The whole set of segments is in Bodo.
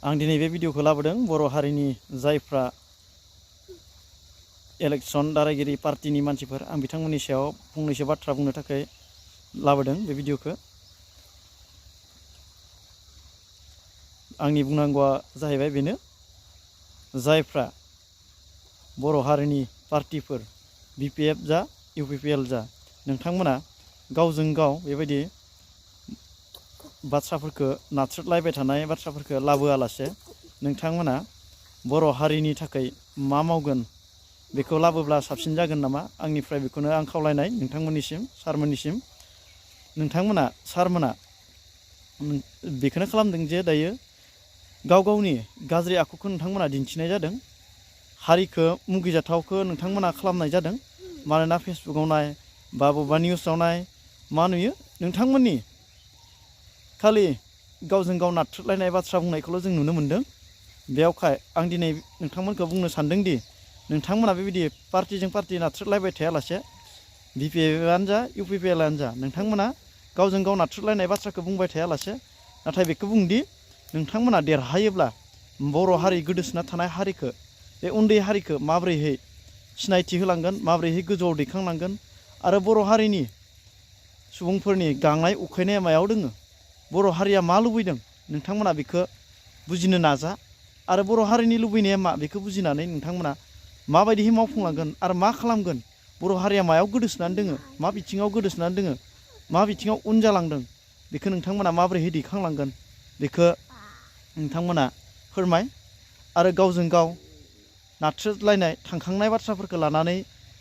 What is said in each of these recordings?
आं दिनै बे भिडिअखौ लाबोदों बर' हारिनि जायफ्रा इलेक्सन दारायगिरि पार्टिनि मानसिफोर आं बिथांमोननि सायाव फंनैसो बाथ्रा बुंनो थाखाय लाबोदों बे भिडिअखौ। आंनि बुंनांगौआ जाहैबाय बेनो, जायफ्रा बर' हारिनि पार्टिफोर BPF जा UPPL जा नोंथांमोना गावजों गाव बेबायदि बाथ्राफोरखौ नाथ्रोदलायबाय थानाय बाथ्राफोरखौ लाबोआलासे नोंथांमोना बर' हारिनि थाखाय मा मावगोन बेखौ लाबोब्ला साबसिन जागोन नामा। आंनिफ्राय बेखौनो आं खावलायनाय नोंथांमोननिसिम, सारमोननिसिम। सारमोना बेखौनो खालामदों जे दायो गाव गावनि गाज्रि आखुखौ नोंथांमोना दिन्थिनाय जादों, हारिखौ मुगैजाथावखौ नोंथांमोना खालामनाय जादों। मानोना फेसबुकाव नाय बा बबेबा निउसाव नाय मा नुयो, नोंथांमोननि खालि गावजों गाव नाथ्रोदलायनाय बाथ्रा बुंनायखौल' जों नुनो मोन्दों। बेयावखाय आं दिनै नोंथांमोनखौ बुंनो सानदोंदि नोंथांमोना बेबायदि पार्टिजों पार्टि नाथ्रोदलायबाय थायालासे BPF-आनो जा UPPL-आनो जा नोंथांमोना गावजों गाव नाथ्रोदलायनाय बाथ्राखौ बुंबाय थायालासे नाथाय बेखौ बुंदि नोंथांमोना देरहायोब्ला बर' हारि गोदोसोना थानाय हारिखौ, बे उन्दै हारिखौ माबोरैहाय सिनायथि होलांगोन, माबोरैहाय गोजौआव दैखांलांगोन, आरो बर' हारिनि सुबुंफोरनि गांनाय उखैनाया मायाव दोङो, बर' हारिया मा लुबैदों नोंथांमोना बेखौ बुजिनो नाजा। आरो बर' हारिनि लुबैनाया मा बेखौ बुजिनानै नोंथांमोना माबायदिहै मावफुंलांगोन आरो मा खालामगोन, बर' हारिया मायाव गोदोसोनानै दोङो, मा बिथिङाव गोदोसोनानै दोङो, मा बिथिङाव उन जालांदों, बेखौ नोंथांमोना माबोरैहाय दैखांलांगोन बेखौ नोंथांमोना फोरमाय। आरो गावजों गाव नाथ्रोदलायनाय थांखांनाय बाथ्राफोरखौ लानानै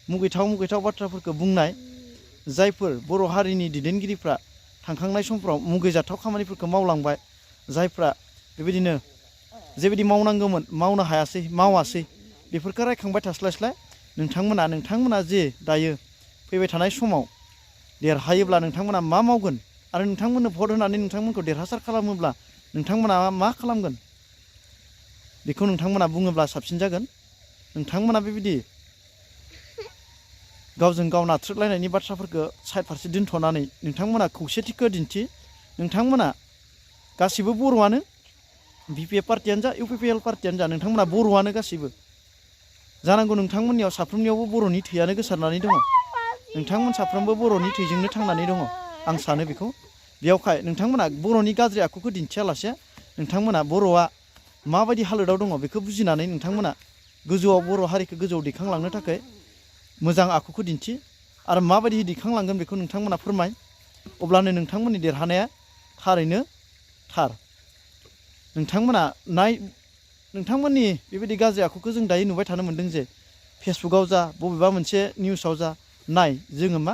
मुगैथाव मुगैथाव बाथ्राफोरखौ बुंनाय जायफोर बर' हारिनि दैदेनगिरिफ्रा थांखांनाय समफ्राव मुगैजाथाव खामानिफोरखौ मावलांबाय, जायफ्रा बेबायदिनो जेबायदि मावनांगौमोन मावनो हायासै, मावासै, बेफोरखौ रायखांबाय थास्लायस्लाय नोंथांमोना जे दायो फैबाय थानाय समाव देरहायोब्ला नोंथांमोना मा मावगोन आरो नोंथांमोननो भट होनानै नोंथांमोनखौ देरहासार खालामोब्ला नोंथांमोना मा खालामगोन बेखौ नोंथांमोना बुङोब्ला साबसिन जागोन। नोंथांमोना बेबायदि गावजों गाव नाथ्रोदलायनायनि बाथ्राफोरखौ साइड फारसे दोनथ'नानै नोंथांमोना खौसेथिखौ दिन्थि। नोंथांमोना गासिबो बर'आनो, BPF पार्टियानो जा UPPL पार्टियानो जा नोंथांमोना बर'आनो गासैबो जानांगौ। नोंथांमोननियाव साफ्रोमनियावबो बर'नि थैयानो गोसारनानै दङ, नोंथांमोन साफ्रोमबो बर'नि थैजोंनो थांनानै दङ, आं सानो बेखौ। बेयावखाय नोंथांमोना बर'नि गाज्रि आखुखौ दिन्थियालासे नोंथांमोना बर'आ माबायदि हालोदाव दङ बेखौ बुजिनानै नोंथांमोना गोजौआव बर' हारिखौ गोजौआव दैखांलांनो थाखाय मोजां आखुखौ दिन्थि आरो माबायदि दैखांलांगोन बेखौ नोंथांमोना फोरमाय। अब्लानो नोंथांमोननि देरहानाया थारैनो थार। नोंथांमोननि बेबायदि गाज्रि आखुखौ जों दायो नुबाय थानो मोन्दों जे फेसबुकाव जा बबेबा मोनसे निउसाव जा नाय, जोङो मा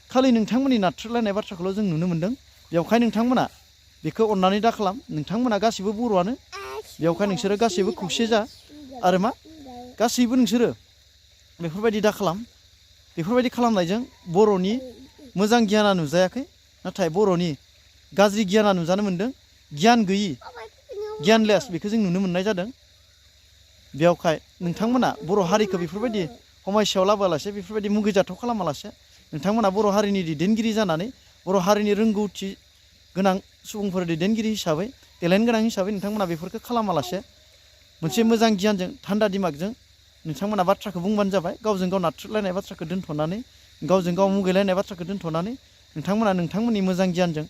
खालि नोंथांमोननि नाथ्रोदलायनाय बाथ्राखौल' जों नुनो मोन्दों। बेवखाय नोंथांमोना बेखौ अननानै दा खालाम। नोंथांमोना गासैबो बर'आनो, बेवखाय नोंसोरो गासैबो खौसे जा आरो मा गासैबो नोंसोरो बेफोरबायदि दा खालाम। बेफोरबायदि खालामनायजों बर'नि मोजां गियाना नुजायाखै, नाथाय बर'नि गाज्रि गियाना नुजानो मोन्दों। गियान गैयि, गियानलेस बेखौ जों नुनो मोननाय जादों। बेयावखाय नोंथांमोना बर' हारिखौ बेफोरबायदि समायसायाव लाबोआलासे, बेफोरबायदि मुगैजाथाव खालामालासे नोंथांमोना बर' हारिनि दैदेनगिरि जानानै, बर' हारिनि रोंगौथि गोनां सुबुंफोर दैदेनगिरि हिसाबै, टेलेन्ट गोनां हिसाबै नोंथांमोना बेफोरखौ खालामालासे मोनसे मोजां गियानजों, थान्दा दिमागजों नोंथांमोना बाथ्राखौ बुंबानो जाबाय। गावजों गाव नाथ्रोदलायनाय बाथ्राखौ दोन्थ'नानै, गावजों गाव मुगैलायनाय बाथ्राखौ दोन्थ'नानै नोंथांमोना नोंथांमोननि मोजां गियानजों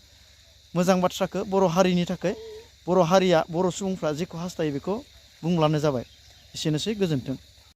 मोजां बाथ्राखौ बर' हारिनि थाखाय, बर' हारिया, बर' सुबुंफ्रा जेखौ हास्थायो बेखौ बुंब्लानो जाबाय। एसेनोसै, गोजोन्थों।